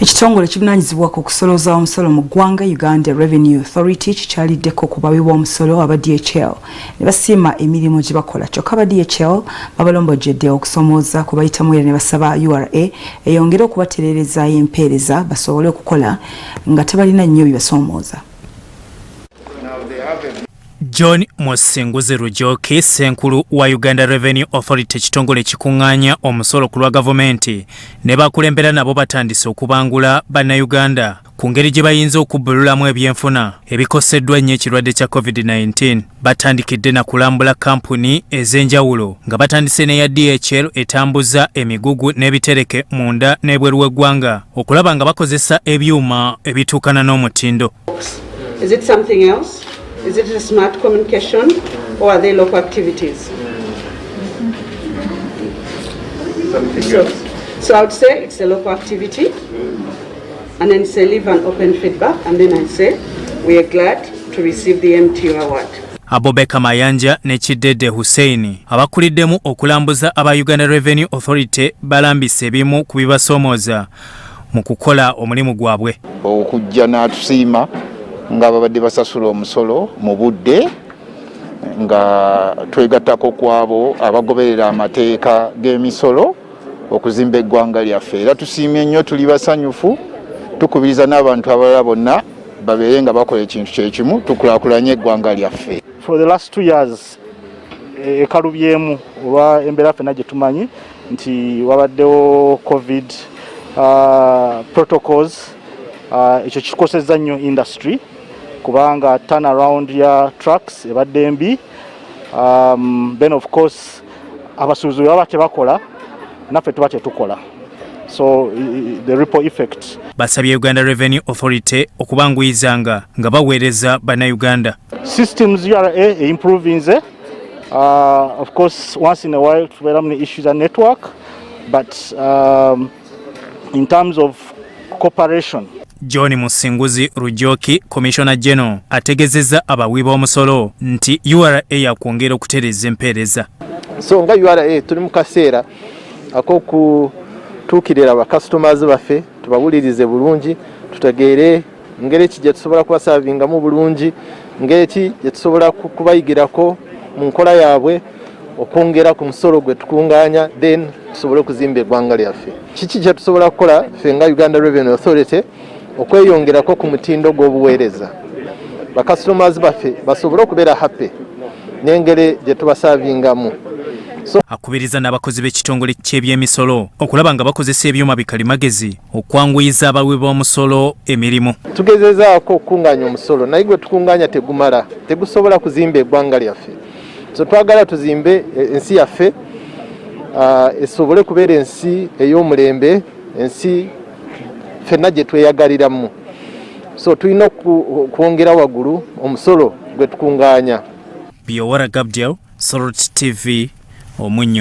Ekitongole kivunaanyizibwako okusolooza omusolo mu ggwanga, Uganda Revenue Authority, kikyaliddeko ku bawi b'omusolo aba DHL ne basiima emirimu gye bakola. Kyokka aba DHL babalombojjedde okusomooza kwe bayitamu era ne basaba URA eyongere okubatereerezaayo empeereza basobole okukola nga tebalina nnyo bibasoomooza. John Musinguzi Rujoki, ssenkulu wa Uganda Revenue Authority, ekitongole ekikuŋŋaanya omusolo ku lwa gavumenti, ne bakulembera nabo batandise okubangula Bannayuganda ku ngeri gye bayinza okubbululamu ebyenfuna ebikoseddwa ennyo ekirwadde kya COVID-19. Batandikidde na kulambula kampuni ez'enjawulo nga batandise n'eya DHL etambuza emigugu n'ebitereke munda n'ebweru w'eggwanga okulaba nga bakozesa ebyuma ebituukana n'omutindo. Is it something else? Is it a smart communication or are they local activities? So I would say it's a local activity and then say leave an open feedback and then I say we are glad to receive the MTO award. Abubakar Mayanja ne Kidede Hussein abakuliddemu okulambuza aba Uganda Revenue Authority balambise ebimu ku bibasoomooza mu kukola omulimu gwabwe. Okujja n'atusiima nga babadde basasula omusolo mu budde, nga twegattako kwabo abagoberera amateeka g'emisolo okuzimba eggwanga lyaffe. Era tusiimye nnyo, tuli basanyufu, tukubiriza n'abantu abalala bonna babeere nga bakola ekintu kyekimu, tukulaakulanye eggwanga lyaffe. For the last 2 years ekalubyemu olwa embeera ffenna gye tumanyi nti wabaddewo COVID protocols. Ekyo kikosezza nnyo industry kubanga turnaround ya trucks ebadde mbi. Then of course abasuubuzi bwe baba tebakola, naffe tuba tetukola, so the ripple effect. Basabye Uganda Revenue Authority okubanguyizanga nga baweereza Bannayuganda. Systems, URA improvinze. Of course once in a while tubeeramu ne issues and network, but in terms of cooperation. John Musinguzi Rujoki, Commissioner General, ategezezza abawi b'omusolo nti URA yakwongera okutereeza empeereza. So nga URA tuli mu kaseera ak'okutuukirira bakasitomazi baffe, tubawulirize bulungi, tutegeere ngeri ki gye tusobola kubaservingamu bulungi, ngeri ki gye tusobola kubayigirako mu nkola yaabwe okwongera ku musolo gwe tukungaanya, then tusobole okuzimba eggwanga lyaffe. Kiki kye tusobola kukola ffe nga Uganda Revenue Authority okweyongerako ku mutindo gw'obuweereza, bakasitomazi baffe basobole okubeera happy n'engeri gye tubaservingamu? So, akubiriza n'abakozi b'ekitongole ky'ebyemisolo okulaba nga bakozesa ebyuma bikalimagezi okwanguyiza abawi b'omusolo emirimu. Tugezezaako okukungaanya omusolo, naye gwe tukungaanya tegumala, tegusobola kuzimba eggwanga lyaffe. So twagala tuzimbe ensi yaffe esobole kubeera ensi ey'omulembe, ensi ffenna gye tweyagaliramu. So tulina okwongera waggulu omusolo gwe tukungaanya. Biowara Gabdiel, Salt TV, Omunnyo.